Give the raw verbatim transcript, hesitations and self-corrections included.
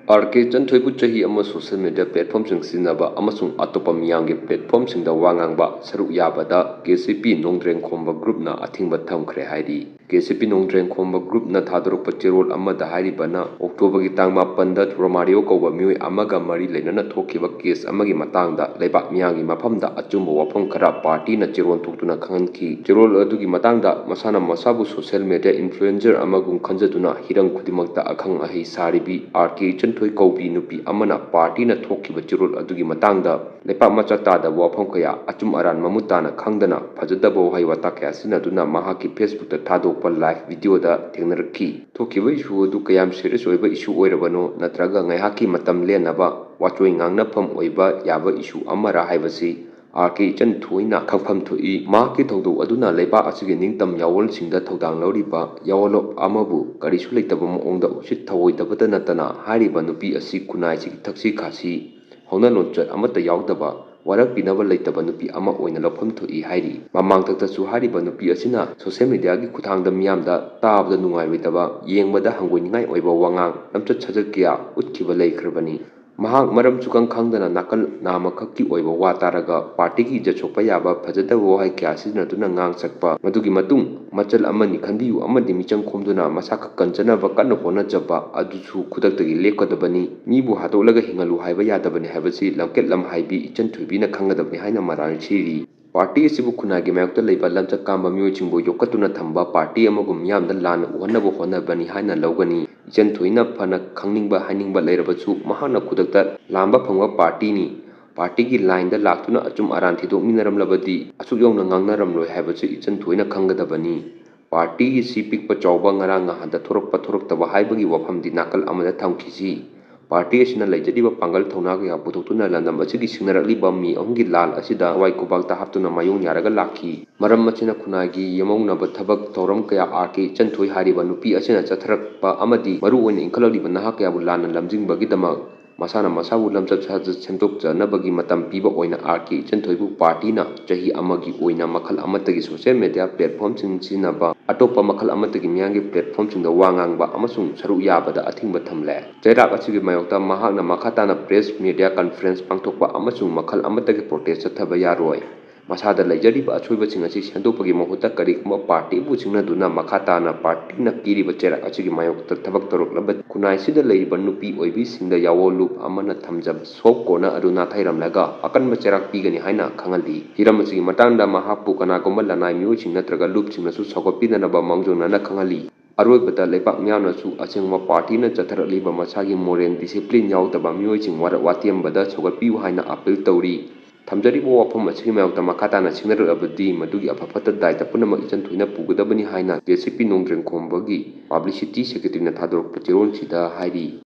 R ꯀꯦ ꯏꯆꯟꯊꯣꯏꯕꯨ ꯆꯍꯤ ꯑꯃ social media ꯄ꯭ꯂꯦꯠꯐꯣꯔꯝꯁꯤꯡ ꯁꯤꯖꯤꯟꯅꯕ ꯑꯃꯁꯨꯡ ꯑꯇꯣꯞꯄ ꯃꯤꯌꯥꯝꯒꯤ ꯄ꯭ꯂꯦꯠꯐꯣꯔꯝꯁꯤꯡꯗ ꯋꯥ ꯉꯥꯡꯕ ꯁꯔꯨꯛ ꯌꯥꯕꯗ ꯀꯦ ꯁꯤ ꯄꯤ ꯅꯣꯡꯗ꯭ꯔꯦꯟ ꯈꯣꯝꯕ ꯒ꯭ꯔꯨꯞꯅ ꯑꯊꯤꯡꯕ ꯊꯝꯈ꯭ꯔꯦ ꯍꯥꯏꯔꯤ꯫ ꯀꯦ ꯁꯤ ꯄꯤ ꯅꯣꯡꯗ꯭ꯔꯦꯟ ꯈꯣꯝꯕ ꯒ꯭ꯔꯨꯞꯅ ꯊꯥꯗꯣꯔꯛꯄ ꯆꯦꯔꯣꯜ ꯑꯃꯗ ꯍꯥꯏꯔꯤꯕꯅ, ꯑꯣꯛꯇꯣꯕꯔꯒꯤ ꯇꯥꯡ ꯃꯥꯄꯟꯗ ꯔꯣꯃꯥꯔꯤꯑꯣ ꯀꯧꯕ ꯃꯤꯑꯣꯏ ꯑꯃꯒ ꯃꯔꯤ ꯂꯩꯅꯅ ꯊꯣꯛꯈꯤꯕ ꯀꯦꯁ ꯑꯃꯒꯤ ꯃꯇꯥꯡꯗ ꯂꯩꯕꯥꯛ ꯃꯤꯌꯥꯝꯒꯤ ꯃꯐꯝꯗ ꯑꯆꯨꯝꯕ ꯋꯥꯐꯝ ꯈꯔ ꯄꯥꯔꯇꯤꯅ ꯆꯦꯔꯣꯜ ꯊꯣꯛꯇꯨꯅ ꯈꯪꯍꯟꯈꯤ꯫ ꯆꯦꯔꯣꯜ ꯑꯗꯨꯒꯤ ꯃꯇꯥꯡꯗ ꯃꯁꯥꯅ ꯃꯁꯥꯕꯨ ꯁꯣꯁꯤꯌꯦꯜ ꯃꯤꯗꯤꯌꯥ ꯏꯟꯐ꯭ꯂꯨꯑꯦꯟꯁꯔ ꯑꯃꯒꯨꯝ ꯈꯟꯖꯗꯨꯅ ꯍꯤꯔꯝ ꯈꯨꯗꯤꯡꯃꯛꯇ ꯑꯈꯪ ꯑꯍꯩ ꯁꯥꯔꯤꯕꯤ ꯑꯥꯔ ꯀꯦ ꯏꯆꯟꯊꯣꯏ ꯀꯧꯕꯤ ꯅꯨꯄꯤ ꯑꯃꯅ ꯄꯥꯔꯇꯤꯅ ꯊꯣꯛꯈꯤꯕ ꯆꯦꯔꯣꯜ ꯑꯗꯨꯒꯤ ꯃꯇꯥꯡꯗ ꯂꯩꯄꯥꯛ ꯃꯆꯥ ꯇꯥꯗꯕ ꯋꯥꯐꯝ ꯀꯌꯥ, ꯑꯆꯨꯝ ꯑꯔꯥꯟ ꯃꯃꯨꯠ ꯇꯥꯅ ꯈꯪꯗꯅ ꯐꯖꯗꯕ ꯋꯥꯍꯩ ꯋꯥꯇꯥ ꯀꯌꯥ ꯁꯤꯖꯤꯟꯅꯗꯨꯅ ꯃꯍꯥꯛꯀꯤ ꯐꯦꯁꯕꯨꯛꯇ ꯊꯥꯗꯣꯛꯄ ꯂꯥꯏꯚ ꯚꯤꯗꯤꯑꯣꯗ ꯊꯦꯡꯅꯔꯛꯈꯤ꯫ ꯊꯣꯛꯈꯤꯕ ꯏꯁꯨ ꯑꯗꯨ ꯀꯌꯥꯝ ꯁꯤꯔꯤꯌꯁ ꯑꯣꯏꯕ ꯏꯁꯨ ꯑꯣꯏꯔꯕꯅꯣ, ꯅꯠꯇ꯭ꯔꯒ ꯉꯥꯏꯍꯥꯛꯀꯤ ꯃꯇꯝ ꯂꯦꯟꯅꯕ ꯋꯥꯆꯣꯏ ꯉꯥꯡꯅꯐꯝ ꯑꯣꯏꯕ ꯌꯥꯕ ꯏꯁꯨ ꯑꯃꯔꯥ ꯍꯥꯏꯕꯁꯤ ꯑꯥꯔ ꯀꯦ ꯏꯆꯟꯊꯣꯏꯅ ꯈꯪꯐꯝ ꯊꯣꯛꯏ꯫ ꯃꯍꯥꯛꯀꯤ ꯊꯧꯗꯣꯛ ꯑꯗꯨꯅ ꯂꯩꯕꯥꯛ ꯑꯁꯤꯒꯤ ꯅꯤꯡꯇꯝ ꯌꯥꯑꯣꯟꯁꯤꯡꯗ ꯊꯧꯗꯥꯡ ꯂꯧꯔꯤꯕ ꯌꯥꯑꯣꯟꯂꯣꯞ ꯑꯃꯕꯨ ꯀꯔꯤꯁꯨ ꯂꯩꯇꯕ ꯃꯑꯣꯡꯗ ꯎꯁꯤꯠ ꯊꯑꯣꯏꯗꯕꯇ ꯅꯠꯇꯅ, ꯍꯥꯏꯔꯤꯕ ꯅꯨꯄꯤ ꯑꯁꯤ ꯈꯨꯟꯅꯥꯏꯁꯤꯒꯤ ꯊꯛꯁꯤ ꯈꯥꯁꯤ ꯍꯧꯅ ꯂꯣꯟꯆꯠ ꯑꯃꯠꯇ ꯌꯥꯎꯗꯕ, ꯋꯥꯔꯛꯄꯤꯅꯕ ꯂꯩꯇꯕ ꯅꯨꯄꯤ ꯑꯃ ꯑꯣꯏꯅ ꯂꯧꯐꯝ ꯊꯣꯛꯏ ꯍꯥꯏꯔꯤ꯫ ꯃꯃꯥꯡꯊꯛꯇꯁꯨ ꯍꯥꯏꯔꯤꯕ ꯅꯨꯄꯤ ꯑꯁꯤꯅ ꯁꯣꯁꯤꯌꯦꯜ ꯃꯤꯗꯤꯌꯥꯒꯤ ꯈꯨꯠꯊꯥꯡꯗ ꯃꯤꯌꯥꯝꯗ ꯇꯥꯕꯗ ꯅꯨꯡꯉꯥꯏꯔꯣꯏꯗꯕ, ꯌꯦꯡꯕꯗ ꯍꯪꯒꯣꯏꯅꯤꯡꯉꯥꯏ ꯑꯣꯏꯕ ꯋꯥꯉꯥꯡ, ꯂꯝꯆꯠ ꯁꯥꯖꯠ ꯀꯌꯥ ꯎꯠꯈꯤꯕ ꯂꯩꯈ꯭ꯔꯕꯅꯤ꯫ ꯃꯍꯥꯛ ꯃꯔꯝ ꯁꯨꯈꯪ ꯈꯪꯗꯅ ꯅꯥꯀꯜ ꯅꯥꯝꯃꯈꯛꯀꯤ ꯑꯣꯏꯕ ꯋꯥ ꯇꯥꯔꯒ ꯄꯥꯔꯇꯤꯒꯤ ꯏꯖꯠ ꯁꯣꯛꯄ ꯌꯥꯕ ꯐꯖꯗꯕ ꯋꯥꯍꯩ ꯀꯌꯥ ꯁꯤꯖꯤꯟꯅꯗꯨꯅ ꯉꯥꯡ ꯁꯛꯄ, ꯃꯗꯨꯒꯤ ꯃꯇꯨꯡ ꯃꯆꯜ ꯑꯃꯅꯤ ꯈꯟꯕꯤꯌꯨ ꯑꯃꯗꯤ ꯃꯤꯆꯪ ꯈꯣꯝꯗꯨꯅ ꯃꯁꯥ ꯈꯛ ꯀꯟꯖꯅꯕ ꯀꯟꯅ ꯍꯣꯠꯅꯖꯕ ꯑꯗꯨꯁꯨ ꯈꯨꯗꯛꯇꯒꯤ ꯂꯦꯞꯀꯗꯕꯅꯤ꯫ ꯃꯤꯕꯨ ꯍꯥꯠꯇꯣꯛꯂꯒ ꯍꯤꯡꯍꯜꯂꯨ ꯍꯥꯏꯕ ꯌꯥꯗꯕꯅꯤ ꯍꯥꯏꯕꯁꯤ ꯂꯝꯀꯦꯠ ꯂꯝꯍꯥꯏꯕꯤ ꯏꯆꯟ ꯊꯣꯏꯕꯤꯅ ꯈꯪꯒꯗꯕꯅꯤ ꯍꯥꯏꯅ ꯃꯔꯥꯜ ꯁꯤꯔꯤ꯫ ꯄꯥꯔꯇꯤ ꯑꯁꯤꯕꯨ ꯈꯨꯟꯅꯥꯏꯒꯤ ꯃꯥꯌꯣꯛꯇ ꯂꯩꯕ ꯂꯝꯆꯠ ꯀꯥꯝꯕ ꯃꯤꯑꯣꯏꯁꯤꯡꯕꯨ ꯌꯣꯛꯈꯠꯇꯨꯅ ꯊꯝꯕ ꯄꯥꯔꯇꯤ ꯑꯃꯒꯨꯝ ꯃꯤꯌꯥꯝꯗ ꯂꯥꯟꯅ ꯎꯍꯟꯅꯕ ꯍꯣꯠꯅꯕꯅꯤ ꯍꯥꯏꯅ ꯂꯧꯒꯅꯤ꯫ ꯏꯆꯟ ꯊꯣꯏꯅ ꯐꯅ ꯈꯪꯅꯤꯡꯕ ꯍꯥꯏꯅꯤꯡꯕ ꯂꯩꯔꯕꯁꯨ ꯃꯍꯥꯛꯅ ꯈꯨꯗꯛꯇ ꯂꯥꯝꯕ ꯐꯪꯕ ꯄꯥꯔꯇꯤꯅꯤ꯫ ꯄꯥꯔꯇꯤꯒꯤ ꯂꯥꯏꯟꯗ ꯂꯥꯛꯇꯨꯅ ꯑꯆꯨꯝ ꯑꯔꯥꯟ ꯊꯤꯗꯣꯛꯃꯤꯟꯅꯔꯝꯂꯕꯗꯤ ꯑꯁꯨꯛ ꯌꯧꯅ ꯉꯥꯡꯅꯔꯝꯂꯣꯏ ꯍꯥꯏꯕꯁꯤ ꯏꯆꯟ ꯊꯣꯏꯅ ꯈꯪꯒꯗꯕꯅꯤ꯫ ꯄꯥꯔꯇꯤꯒꯤ ꯁꯤ ꯄꯤꯛꯄ ꯆꯥꯎꯕ, ꯉꯔꯥꯡ ꯅꯍꯥꯟꯗ ꯊꯣꯔꯛꯄ ꯊꯣꯔꯛꯇꯕ ꯍꯥꯏꯕꯒꯤ ꯋꯥꯐꯝꯗꯤ ꯅꯥꯀꯜ ꯑꯃꯗ ꯊꯝꯈꯤꯁꯤ꯫ ꯄꯥꯔꯇꯤ ꯑꯁꯤꯅ ꯂꯩꯖꯔꯤꯕ ꯄꯥꯡꯒꯜ ꯊꯧꯅꯥ ꯀꯌꯥ ꯄꯨꯊꯣꯛꯇꯨꯅ ꯂꯝꯗꯝ ꯑꯁꯤꯒꯤ ꯁꯤꯡꯅꯔꯛꯂꯤꯕ ꯃꯤ ꯑꯍꯨꯝꯒꯤ ꯂꯥꯜ ꯑꯁꯤꯗ ꯊꯋꯥꯏ ꯈꯨꯕꯥꯛꯇ ꯍꯥꯞꯇꯨꯅ ꯃꯥꯌꯣꯡ ꯌꯥꯔꯒ ꯂꯥꯛꯈꯤ꯫ ꯃꯔꯝ ꯑꯁꯤꯅ ꯈꯨꯟꯅꯥꯏꯒꯤ ꯌꯦꯃꯧꯅꯕ ꯊꯕꯛ ꯊꯧꯔꯝ ꯀꯌꯥ ꯑꯥꯔ ꯀꯦ ꯏꯆꯟꯊꯣꯏ ꯍꯥꯏꯔꯤꯕ ꯅꯨꯄꯤ ꯑꯁꯤꯅ ꯆꯠꯊꯔꯛꯄ ꯑꯃꯗꯤ ꯃꯔꯨꯑꯣꯏꯅ ꯏꯟꯈꯠꯂꯛꯂꯤꯕ ꯅꯍꯥ ꯀꯌꯥꯕꯨ ꯂꯥꯟꯅ ꯂꯝꯖꯤꯡꯕꯒꯤꯗꯃꯛ ꯃꯁꯥꯅ ꯃꯁꯥꯕꯨ ꯂꯝꯆꯠ ꯁꯥꯖꯠ ꯁꯦꯝꯗꯣꯛꯆꯅꯕꯒꯤ ꯃꯇꯝ ꯄꯤꯕ ꯑꯣꯏꯅ ꯑꯥꯔ ꯀꯦ ꯏꯆꯟꯊꯣꯏꯕꯨ ꯄꯥꯔꯇꯤꯅ ꯆꯍꯤ ꯑꯃꯒꯤ ꯑꯣꯏꯅ ꯃꯈꯜ ꯑꯃꯠꯇꯒꯤ ꯁꯣꯁꯤꯌꯦꯜ ꯃꯦꯗꯤꯌꯥ ꯄ꯭ꯂꯦꯠꯐꯣꯝꯁꯤꯡ ꯁꯤꯖꯤꯟꯅꯕ, ꯑꯇꯣꯞꯄ ꯃꯈꯜ ꯑꯃꯠꯇꯒꯤ ꯃꯤꯌꯥꯝꯒꯤ ꯄ꯭ꯂꯦꯠꯐꯣꯝꯁꯤꯡꯗ ꯋꯥ ꯉꯥꯡꯕ ꯑꯃꯁꯨꯡ ꯁꯔꯨꯛ ꯌꯥꯕꯗ ꯑꯊꯤꯡꯕ ꯊꯝꯂꯦ꯫ ꯆꯩꯔꯥꯛ ꯑꯁꯤꯒꯤ ꯃꯥꯌꯣꯛꯇ ꯃꯍꯥꯛꯅ ꯃꯈꯥ ꯇꯥꯅ ꯄ꯭ꯔꯦꯁ ꯃꯦꯗꯤꯌꯥ ꯀꯟꯐꯔꯦꯟꯁ ꯄꯥꯡꯊꯣꯛꯄ ꯑꯃꯁꯨꯡ ꯃꯈꯜ ꯑꯃꯠꯇꯒꯤ ꯄ꯭ꯔꯣꯇꯦꯁ ꯆꯠꯊꯕ ꯌꯥꯔꯣꯏ꯫ ꯃꯁꯥꯗ ꯂꯩꯖꯔꯤꯕ ꯑꯁꯣꯏꯕꯁꯤꯡ ꯑꯁꯤ ꯁꯦꯝꯗꯣꯛꯄꯒꯤ ꯃꯍꯨꯠꯇ ꯀꯔꯤꯒꯨꯝꯕ ꯄꯥꯔꯇꯤꯕꯨ ꯁꯤꯡꯅꯗꯨꯅ ꯃꯈꯥ ꯇꯥꯅ ꯄꯥꯔꯇꯤꯅ ꯄꯤꯔꯤꯕ ꯆꯩꯔꯥꯛ ꯑꯁꯤꯒꯤ ꯃꯥꯌꯣꯛꯇ ꯊꯕꯛ ꯇꯧꯔꯛꯂꯕ ꯈꯨꯟꯅꯥꯏꯁꯤꯗ ꯂꯩꯔꯤꯕ ꯅꯨꯄꯤ ꯑꯣꯏꯕꯤꯁꯤꯡꯗ ꯌꯥꯑꯣ ꯂꯨꯞ ꯑꯃꯅ ꯊꯝꯖꯕ ꯁꯣꯞ ꯀꯣꯔꯅꯔ ꯑꯗꯨ ꯅꯥꯊꯩꯔꯝꯂꯒ ꯑꯀꯟꯕ ꯆꯩꯔꯥꯛ ꯄꯤꯒꯅꯤ ꯍꯥꯏꯅ ꯈꯪꯍꯜꯂꯤ꯫ ꯍꯤꯔꯝ ꯑꯁꯤꯒꯤ ꯃꯇꯥꯡꯗ ꯃꯍꯥꯛꯄꯨ ꯀꯅꯥꯒꯨꯝꯕ ꯂꯅꯥꯏ ꯃꯤꯑꯣꯏꯁꯤꯡ ꯅꯠꯇ꯭ꯔꯒ ꯂꯨꯞꯁꯤꯡꯅꯁꯨ ꯁꯧꯒꯠꯄꯤꯗꯅꯕ ꯃꯥꯡꯖꯧꯅꯅ ꯈꯪꯍꯜꯂꯤ꯫ ꯑꯔꯣꯏꯕꯗ ꯂꯩꯕꯥꯛ ꯃꯤꯌꯥꯝꯅꯁꯨ ꯑꯁꯦꯡꯕ ꯄꯥꯔꯇꯤꯅ ꯆꯠꯊꯔꯛꯂꯤꯕ ꯃꯁꯥꯒꯤ ꯃꯣꯔꯦꯜ ꯗꯤꯁꯤꯄ꯭ꯂꯤꯟ ꯌꯥꯎꯗꯕ ꯃꯤꯑꯣꯏꯁꯤꯡ ꯋꯥꯔꯛ ꯋꯥꯇꯦꯝꯕꯗ ꯁꯧꯒꯠꯄꯤꯌꯨ ꯍꯥꯏꯅ ꯑꯄꯤꯜ ꯇꯧꯔꯤ꯫ ꯊꯝꯖꯔꯤꯕ ꯋꯥꯐꯝ ꯑꯁꯤꯒꯤ ꯃꯥꯌꯣꯛꯇ ꯃꯈꯥ ꯇꯥꯅ ꯁꯤꯡꯅꯔꯛꯂꯕꯗꯤ ꯃꯗꯨꯒꯤ ꯑꯐ ꯐꯠꯇ ꯗꯥꯏꯇ ꯄꯨꯝꯅꯃꯛ ꯏꯆꯟ ꯊꯣꯏꯅ ꯄꯨꯒꯗꯕꯅꯤ ꯍꯥꯏꯅ ꯀꯦ ꯁꯤ ꯄꯤ ꯅꯣꯡꯗ꯭ꯔꯦꯟꯈꯣꯝꯕꯒꯤ ꯄꯕ꯭ꯂꯤꯁꯤꯇꯤ ꯁꯦꯀ꯭ꯔꯦꯇꯔꯤꯅ ꯊꯥꯗꯣꯔꯛꯄ ꯆꯦꯔꯣꯜꯁꯤꯗ ꯍꯥꯏꯔꯤ꯫